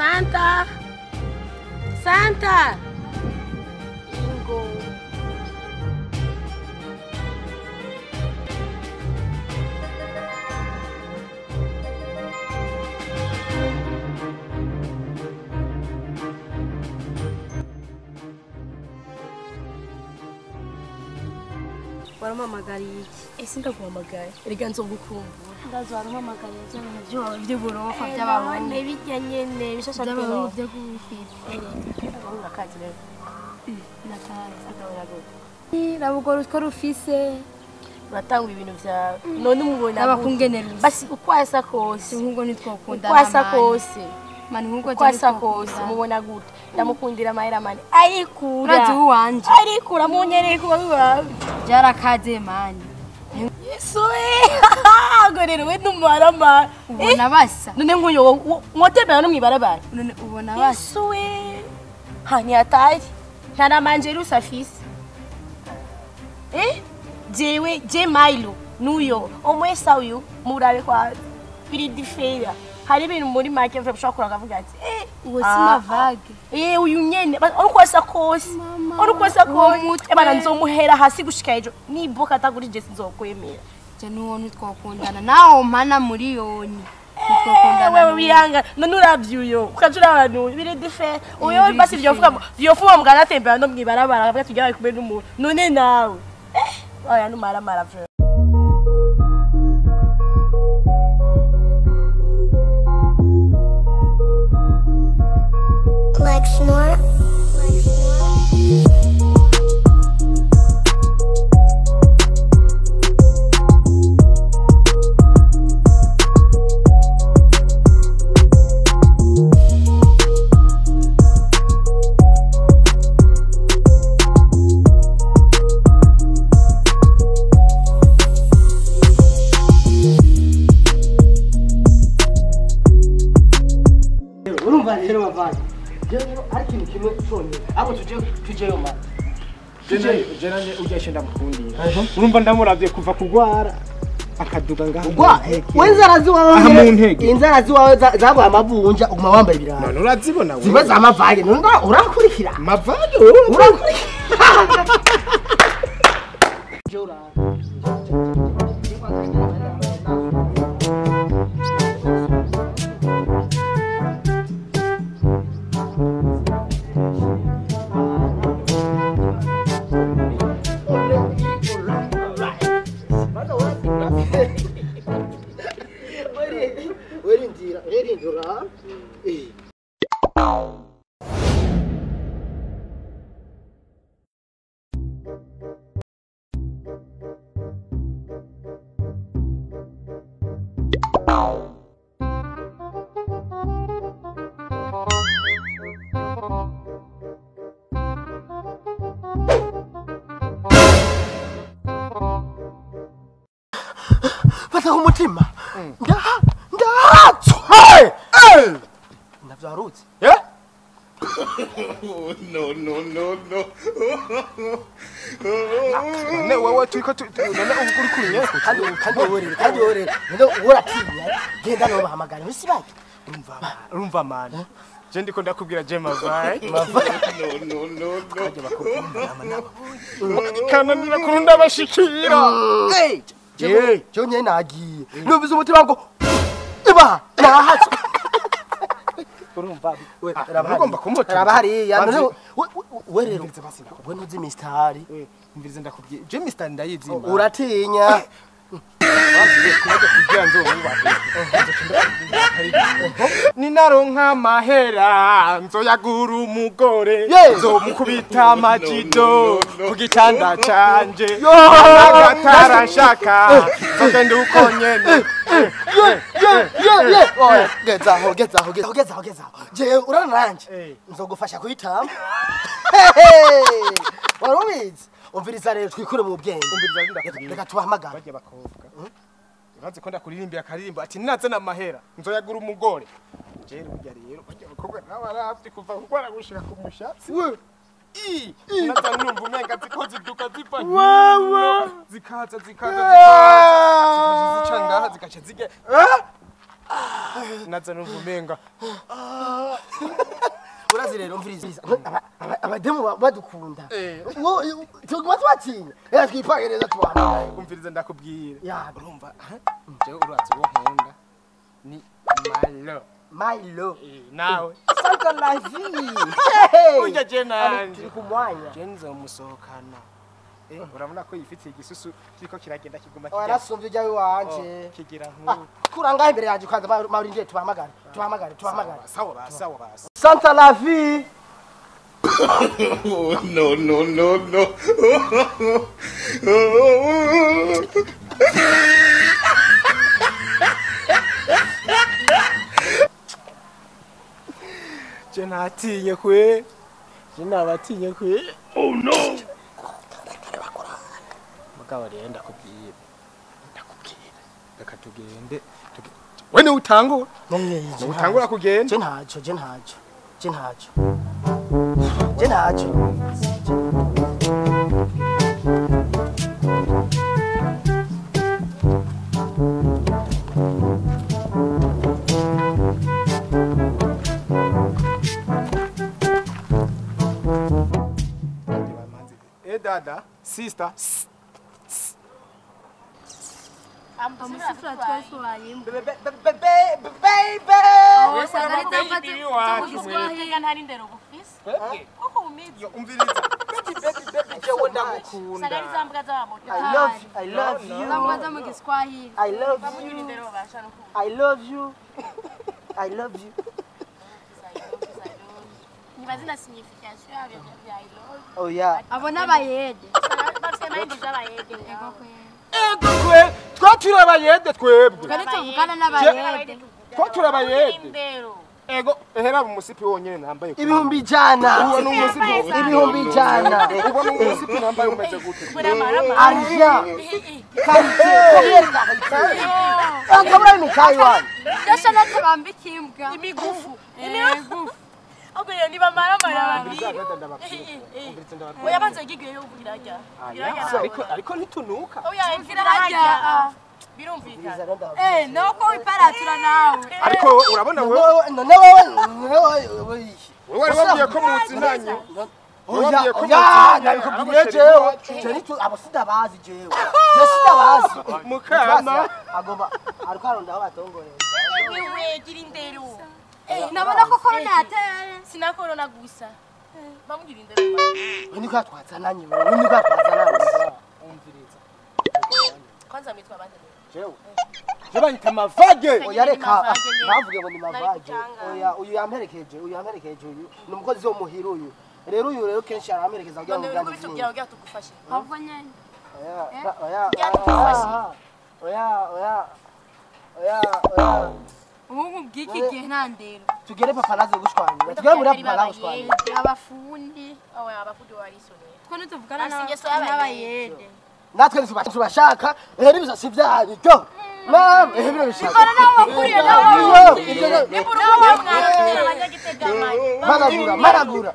Santa. Santa. Ingo. Waramamagariye iki? Ese ndaguhamagaye. Erega nzogukumbura. Ndazi waramamagariye bya bintu byo by'uburofa by'abahungu. Ne bijya nyene bishasha by'abahungu byo gufita. Urakazi rero. Nakazi. Akabona gute? Rabugora utwo rufise. Uratanga ibintu vyawe. None umubona abakungenera. Basi ukwasa kose. Inkungo nitwokundana. Ukwasa kose. Mani nkungo ukwasa kose mubona gute? Ndamukundira amahera mani. Ayikura. Urazi uwanje. Arikura munyereye kuba bibawe. Byarakaze mani. Yesu we! Rero we numarama. Ubona basa. None nkuyo mwotembera no mwibarabara. None ubona basa. Yesu we! Ha ni atari. Ntara manjeru afise. Eh? Jewe je Milo nuyo omwesa uyu murabe kwa biri difera. Hari ibintu muri make ushobora kuraga avuga ati eh uwo si mavage. Eh uyu nyene urukwasa kose. Urukwasa kose. Ebana nzomuhera hasi gushika ejo niboka atagurije sinzokwemera. Je nuwo nitwokundana nawo mpana miliyoni. Nitwokundana. Wewe biranga none uravyuyo ukajura abantu biri dife. Uyo basi vyovuga vyofuwa mugana tembera no mwibarabara avuga tujya kumwe n'umuntu. None nawe. Eh oya numara mara vyo. Lexnor. Urumva rero bavanye. Rero ari ikintu kimwe cyonyine. Abo tujeyo ma. Jenanye ujya ndamukundira. Urumva ndamuravye kuva kugwara akaduga ngaha. Ugwa wenzara ziwawe. Inzara ziwawe zagwa amavunja uguma wambaye ibirara. None urazibona wewe. Ziba zamavage none urakurikira. Mavage wewe urakurikira. Jora. Fata umutima. Ndahatswe. Ndavyarutse. Eh? No no no no. Ne wewe turiko none uri kurinye kandi worera. Ndo uratinya. Genda no bahamagara. Usibake. Urumva man. Je ndiko ndakubwira je mavai. No no no no. Kananira kurunda bashikira. Hey. Je nyene nagiye. Numvise umutima ngo iba nahatswe. Urumva we ugomba kumuta. Raba hariya we rero we ntuzi mistari. Umvirize ndakubwiye je mistari ndayizima. Uratinya. Ninaronka amahera nzoyagura umugore nzomukubita amajido ku gitanda canje agatarashaka nzogenda uko nyene. Gezaho gezaho gezaho gezaho. Je urana nanje nzogufasha kuyitamba. Warubizi. Umviriza rero twikure mu bwenge. Reka tubahamagara. Bajya bakobwa. Urazi ko ndakuririmbira akaririmbo ati nazana amahera nzoyagura umugore. Je burya rero bajya bakobwa nawe arafite kuva kugwara gushika ku mushatsi. I naza numva umenga ziko ziduka zipa. Wewe zikaza zikaza zikaza zica ngaha zikaca zige. Naza numva umenga. Urazi rero mviriza abademu badukunda. Tuguma twatinya. Reka twipange neza tubahamagaye. Umviriza ndakubwira. Ya. Urumva jewe urazi uwo nkunda ni Malo. Milo. Nawe. Santa la vie. Urya je nanje. Turi ku mwanya. Je nzomusohokana. Urabona ko yifitiye igisusu kiriko kiragenda kiguma kijya. Warasumbye ujya iwanje. Kigira nk'uko. Kura ngaho imbere yanjye kwanza mawurindire tubahamagare. Tubahamagare, tubahamagare. Sawa ba, sawa ba. Santa la vie. No, no, no, no. Je natinye kwe. Je nabatinye kwe. Oh no. Mugabo rero ndakubwira. Ndakubwira. Reka tugende. Wene utangura. Utangura kugenda. Je ntaco, je ntaco. Je ntaco. Je ntaco. Eh dada, sister. Amusifura twese wayimba. Baby. Aho sagarita mfate ntari ndero gufise. Koko umizi. Umviriza. Baby baby baby jewe ndagukunda. Sagariza mbwa z'abamoto. I love you. I love you. Zambwa zo mu Giswahili. I love you. Ndero basha no ku. I love you. I love you. Nibazi na signification yabyo bya I love. Oh yeah. Abo n'abayede. Bafite mind z'abayede. Ego kwe. Ego kwe. Twa turabayede twebwe. Twari tuvugana n'abayede. Twa turabayede. Indero. Ego ehera mu musipi wonyene nambaye. 100,000. Uwo ni umusipi. 100,000. Uwo ni umusipi nambaye umeze gute? Argent. Qualité. Combien qualité? Akabura ni Taiwan. Ndasha natabambika imbwa. Imigufu. Imigufu. Ahubwo rero niba maramara babiri. Oya banza ngigiye yo kugira ajya. Ariko ariko ntitunuka. Oya imvira hajya. Birumvikana. Eh noko wiparatura nawe. Ariko urabona wewe none wewe wewe wari wabwiye ko muzinanye. Oya oya nabikubwiye jewe. Je nitu abo sindabazi jewe. Je sindabazi. Mukama agomba ariko aronda aho batongorera. Wewe gira indero. Nabona ko corona yateye. Sina corona gusa. Bamugira indero. We niko twazananye wewe niko twazananye. Umviriza. Kwanza mitwa bande. Jewe. Je banyita mavage. Oya reka bavuge ngo ni mavage. Oya uyu yamperekeje, uyu yamperekeje uyu. Ni umukozi wo muhira uyu. Rero uyu rero kenshi aramperekeza kugira ngo none bitubwira kugira tugufashe. Ahubwo nyene. Oya oya. Oya oya. Oya oya. Ubu bw'iki gihe nta ndero. Tugere papa naze gushwanya. Tugere muri papa naze gushwanya. Abafundi. Oya abafundi warisoneye. Twe ntituvugana n'abayede. Natwe ntitubashaka rero ibisasi byanyu cyo. Mama ibyo bishaka. Bikora nawe wakuriye nawe. Maragura maragura.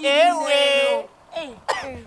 Ewe.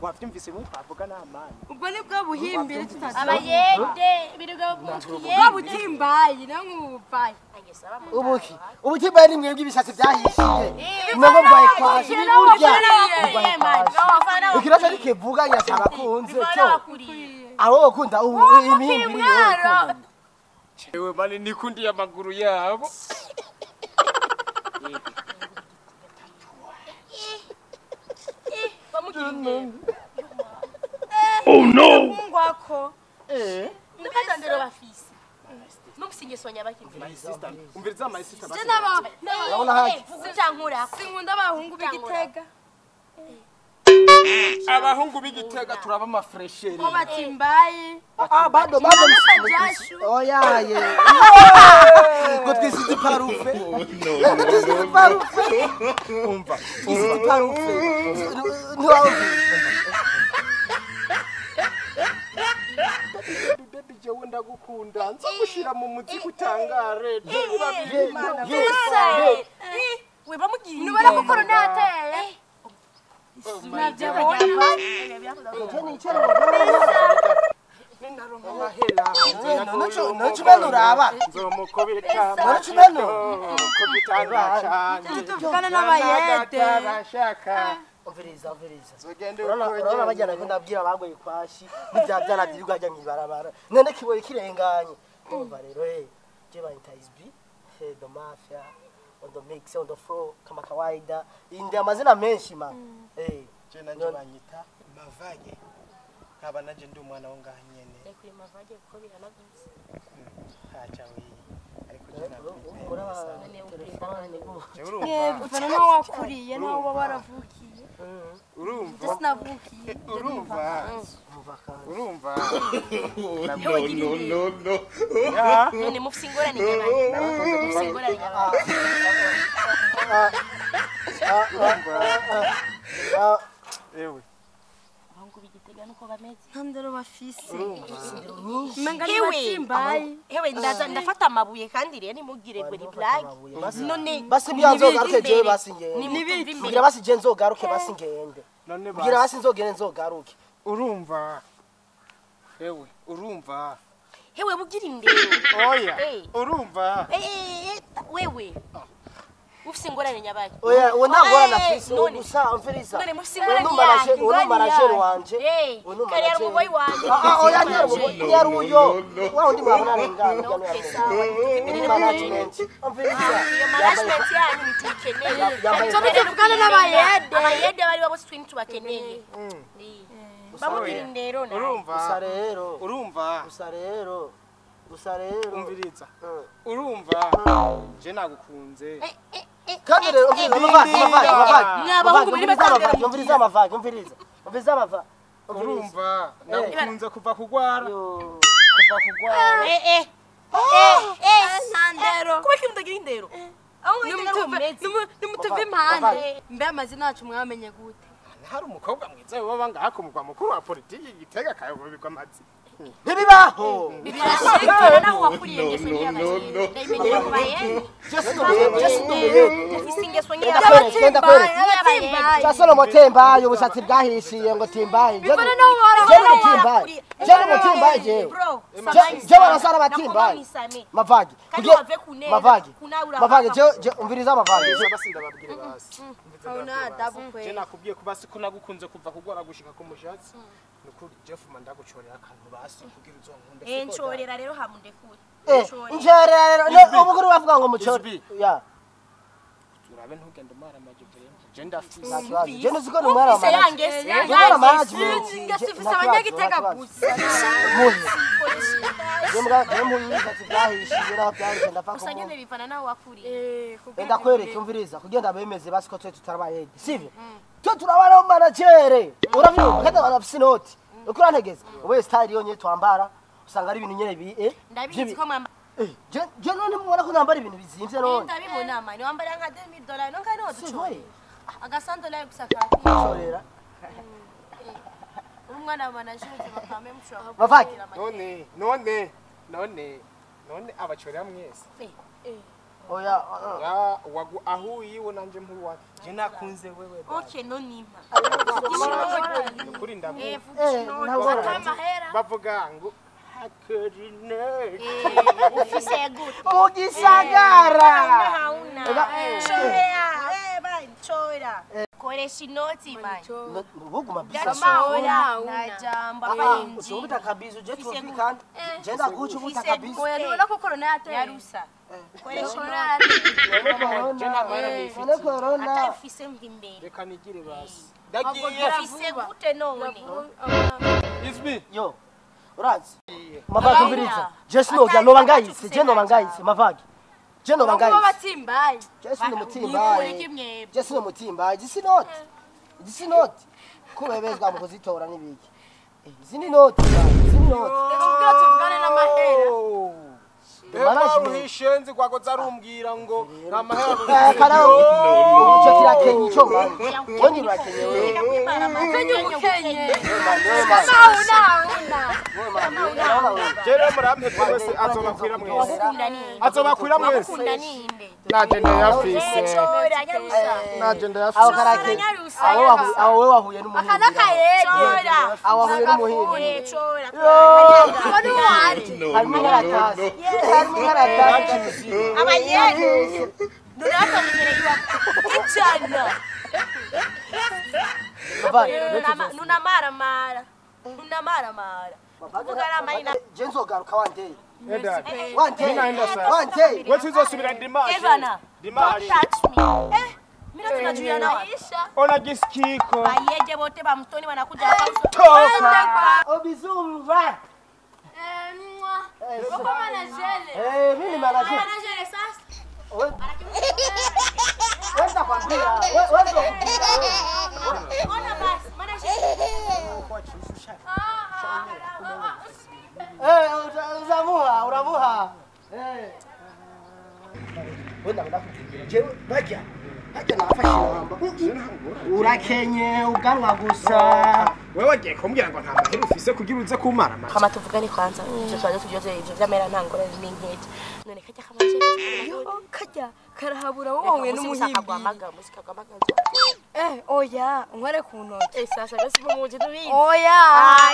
Wavyumvise mwe twavuga n'amani. Ubwo ni bwo buhimbire tutazi. Abayede ibirugo bw'utwiye. Bwo butimbaye namwe ububaye. Ubuki. Ubutimbaye ni mwebwe ibishatsi byahishiye. Mwebwe mbaye kwaje ni burya. Ukiraje kivuga nyasaba kunze cyo. Abo bakunda ubu imihimbiri. Ewe mani nikundiye amaguru yabo. Oh no! Mungwako. Eh. Ndakazandero bafise. Nukusingeswa bakimvira. My sister. Umviriza my sister. Je naba. Urabona haki. Vuga Sinkunda abahungu b'igitega. Abahungu b'igitega turaba ama fresheri. Ko batimbaye. Ah bado bado. Oya ye. Ngo twisize parufe. No, Twisize parufe. Umva. Twisize parufe. Ntiwumva. Baby jewe ndagukunda nzagushira mu muziki utangare. We bamugira. Nubona ko corona yateye. Je nicare. Ninaronka amahera. Noco benuraba. Nzomukubita. Noco benu. Kubitanga cyane. Tuvugana n'abayede. Bashaka. Umviriza. Zogende Urabona bajyana ko ndabwira bagoye kwashi n'ibya byana byirirwa ajya mw'ibarabara. None kiboye kirenganye. Ndumva rero je bayita SB, the mafia, on the mix, on the floor, kama kawaida. Indi amazina menshi man. Je nanje banyita Mavage. Nkaba nanje ndi umwana wo ngaha nyene. Ndakuri Mavage kuko biranavuze. Hacha we. Ariko je Mwebwe naho wakuriye naho uba waravukiye. Urumva? Sinavukiye. Urumva? Urumva? No, no, no, no. None mufise ingorane nyabaki. Mufise ingorane nyabaki. Ewe. Abahungu b'Igitega nuko bameze. Nta ndero bafise. Umenga ni batsimbaye. Hewe ndaza ndafata amabuye kandi rero nimugire ngo ni blague. None basi nzogaruke jewe basi ngende. Kugira basi je nzogaruke basi ngende. None Kugira basi nzogende nzogaruke. Urumva? Ewe, urumva? Hewe bugira indero. Oya. Urumva? Wewe. Ufise ingorane nyabaki. Oya, uwo nta ngorane afise, gusa umviriza. None mufise ingorane yawe. Uwo ni manager wanje. Kari ari umuboyi wanje. Oya ntiyari uyo. Wa undi mwabona arengana. Ni management. Umviriza. Iyo management yanyu ntituyikeneye. Tuvugana n'abayede. Abayede bari babo twe ntitubakeneye. Bamugira indero nawe. Urumva? Gusa rero. Urumva? Gusa rero. Gusa rero. Umviriza. Urumva? Je nagukunze. Kandi rero umviriza amavage. Mwabahungu muri batandera. Umviriza amavage, umviriza. Umviriza amavage. Urumva? Nagukunze kuva kugwara. Kuva kugwara. Ntandero. Kuba kintu ndagira indero. Aho Nimutuve impande. Mbe amazina yacu mwamenye gute? Hari umukobwa mwiza baba ngaha ku mugwa mukuru wa politiki Gitega kayobobirwa amazi. Ntibibaho. Birashika naho wakuriye ingeso y'abayede. Ndayimenyera ku bayede. Ufise ingeso y'abayede. Sasa mutembaye ubushatsi bwahishiye ngo timbaye. Bivana naho warabaye. Je mutimbaye jewe. Je barasara batimbaye. Mavage. Mavage. Mavage je umviriza mavage. Basi ndababwire basi. Hauna adabu kweli. Je nakubwiye kuba siko nagukunze kuva kugwara gushika ku mushatsi. Nukuri Jeff mandagucorera akantu basi kugira uzonkunde. Ncorera rero hamundekure. Ncorera rero ubukuru bavuga ngo mucore. Ya. Turabe ntugende umara amajyambere. Je ndafise. Je nuziko ni umara amajyambere. Umara amajyambere. Ngase abanyagitega gusa. Mbwa mbwa bwahishiye naho byahishe ndapfa Gusa nyene bivana naho wakuriye. Ndakwereka umviriza kugenda bemeze basi ko twe tutarabaye. Sivyo? Twe turabara manager. Uravyumva kandi barafise inoti. Uko urantegeza? Uwe style yonye twambara usanga ari ibintu nyene bi Ndabizi ko mwamba. Je none mubona ko nambara ibintu bizimvye none. Ndabibona mani wambara nka $2000 nonka no ducore. Agasandola gusa kashorera. Umwana wa manager ubuzima kame mushobora. Bavage. None abacorera mwese. Oya ya wagu ahuyi wo nanje mpuwa. Je nakunze wewe. Okay no nimpa. Kuri ndamu. Amahera. Bavuga ngo hakerine. Ufise gute? Mu gisagara. Hauna. Chorea. Ba chora. Koresha inoti man. Buguma bisa. Maora na jambo abayinji. Ubuta kabizo je tuvikana. Je ndaguca ubuta kabizo. Oya nubona ko corona yateye. Yarusa. Koresha inoti. Je namara nifite. Corona. Atafise mvi imbere. Reka nigire basi. Ndagiye. Ufise gute none? Isbi. Yo. Urazi. Mavage umviriza. Je sinoga noba ngayise, je noba ngayise mavage. Je noba ngayise. Batimbaye. Je sino mutimbaye. Je sino mutimbaye. Izi noti. Izi noti. Kubebezwa mu kuzitora nibiki. Izi ni noti. Izi ni noti. Reka kugira tuvugane n'amahera. Ruhishenzi kwago zarumbwira ngo namahera. Karao. Ico kirakenye ico mani. Wonye urakenye wewe. Ukenye. Hauna. Jere murampe twese azobakwira mwese. Azobakwira mwese. Akunda ninde? Naje ndayafise. Chora nyarusa. Naje ndayafise. Aho karake. Nyarusa. Aho wewe wahuye n'umuhindi. Akana kayede. Chora. Aho wahuye n'umuhindi. Chora. No, Harimo no, no, inkaratasi. no. Harimo inkaratasi. Abayede. Nunapamenyere iwa. Ijana. Nuna mara mara. Nuna mara mara. Je nzogaruka wandeye. Wandeye. Wandeye. Wewe tuzosubira dimashi. Evana. Dimashi. Don't touch me. Mimi tunajulia maisha. Ona gisikiko. Bayeje bote ba mtoni wanakuja hapa. Toka. Obizumva. Mwa. Uko manajele. Mimi ni manager. Manajele sasa. Wewe nitakwambia. Wewe ndio. Ona basi manajele. Uzamuha, uramuha. Wenda ndakubwira. Je, bajya. Bajya nafashe inamba. Urakenye ubwanwa gusa. Wewe wagiye kumbwira ngo nta mahera ufise kugira uze kumara amata. Kama tuvugane kwanza. Ivyo twaje tujyoze ivyo vyamera ntangora n'inkeje. None kajya kamaje. Yo kajya karahabura wowe n'umuhimbi. Musika gwamaga. Oya, unkwere ku ntoki. Sasa basi mumuje tubizi. Oya.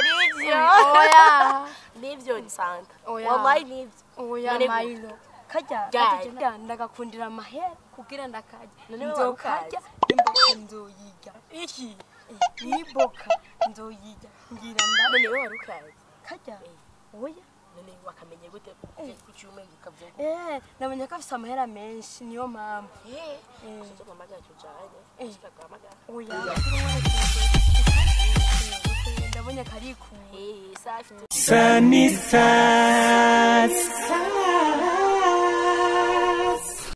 Nivyo. Oya. Nivyo ni santa. Oya. Wallahi nivyo. Oya Mailo. Kajya kajya ndagakundira amahera kugira ndakajya. Nzokarya imboka nzoyiga. Iki niboka nzoyiga ngira nda. None wewe warukaye. Kajya. Oya. None wakamenye gute kucyume ngikavyo. Nabonye ko afise amahera menshi niyo mpamvu. Kuzo mamaga cyujanye. Kikagwamaga. Oya. Ndabonye karikuye. Safi. Sunny side.